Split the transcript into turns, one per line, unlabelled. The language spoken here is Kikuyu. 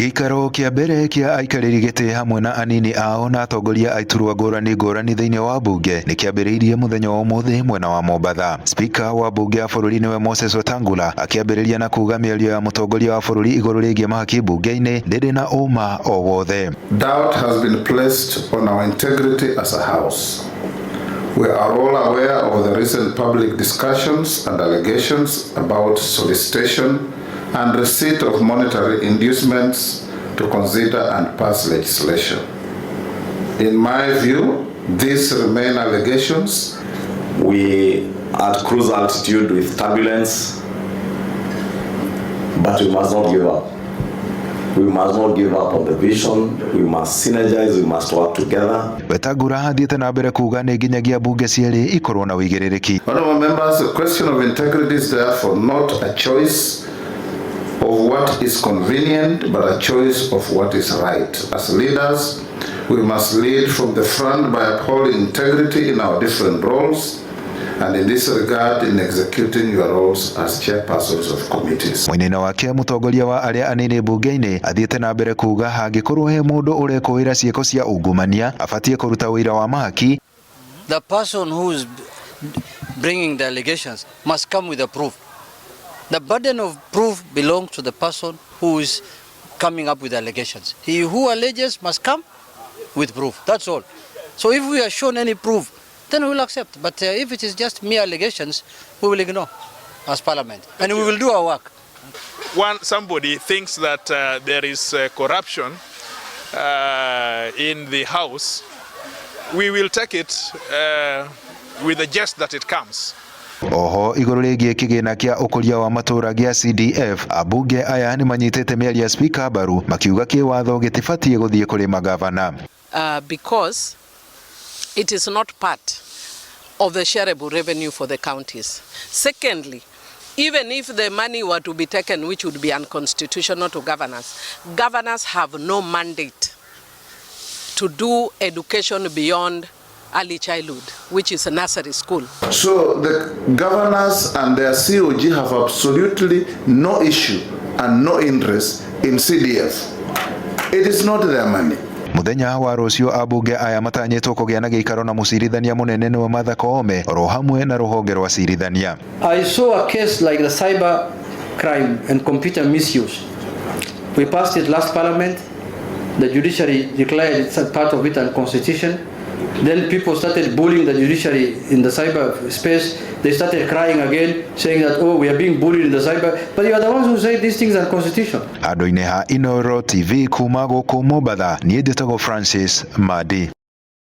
Gĩikaro kĩa mbere kĩa aikarĩri gĩtĩ hamwe na anini ao na atongoria a iturwa ngũrani ngũrani thĩinĩ wa mbunge nĩ kĩambĩrĩirie mũthenya wa ũmũthĩ mwena wa Mombatha. Spika wa mbunge ya bũrũri nĩwe Moses Wetangula akĩambĩrĩria na kuga mĩario ya mũtongoria wa bũrũri igũrũ rĩgiĩ mahaki mbunge-inĩ ndĩrĩ na ũma o wothe.
Doubt has been placed on our integrity as a house. We are all aware of the recent public discussions and allegations about solicitation and receipt of monetary inducements to consider and pass legislation. In my view, these remain allegations.
We are at cruise altitude with turbulence, but we must not give up. We must not give up on the vision. We must synergize, we must work together.
Wetangula athiĩte na mbere kuga nĩ nginyagia mbunge cierĩ ikorwo na ũigĩrĩrĩki.
Honorable members, the question of integrity is therefore not a choice of what is convenient, but a choice of what is right. As leaders, we must lead from the front by upholding integrity in our different roles, and in this regard, in executing your roles as chairpersons of committees.
Mwena-inĩ wake mũtongoria wa arĩa anini mbunge-inĩ athiĩte na mbere kuga hangĩkorwo he mũndũ ũrekũĩra ciĩko cia ungumania abatiĩ kũruta ũira wa mahaki.
The person who is bringing the allegations must come with a proof. The burden of proof belongs to the person who is coming up with the allegations. He who alleges must come with proof. That's all. So if we are shown any proof, then we will accept. But if it is just mere allegations, we will ignore as parliament. And we will do our work.
One, somebody thinks that there is corruption in the house, we will take it with the jest that it comes.
Oho igũrũ rĩgiĩ kĩgĩna kĩa ũkũria wa matũra gĩa CDF, ambunge aya nĩ manyitĩte mĩario ya spika mbaru makiuga kĩwatho gĩtibatiĩ gũthiĩ kũrĩ magavana.
Because it is not part of the shareable revenue for the counties. Secondly, even if the money were to be taken, which would be unconstitutional, to governors, governors have no mandate to do education beyond early childhood, which is a nursery school.
So the governors and their COG have absolutely no issue and no interest in CDF. It is not their money.
Muthenya wa rũciũ ambunge aya matanyĩtwo kũgĩa na gĩikaro na mũcirithania mũnene nĩwe Martha Koome oro hamwe na rũhonge rwa cirithania.
I saw a case like the cyber crime and computer misuse. We passed it last parliament. The judiciary declared it's a part of it unconstitutional. Then people started bullying the judiciary in the cyber space. They started crying again, saying that, "Oh, we are being bullied in the cyber." But you are the ones who say these things are unconstitutional.
Handũ-inĩ ha Inooro TV kuma gũkũ Mombatha, niĩ njĩtagwo Francis Madi.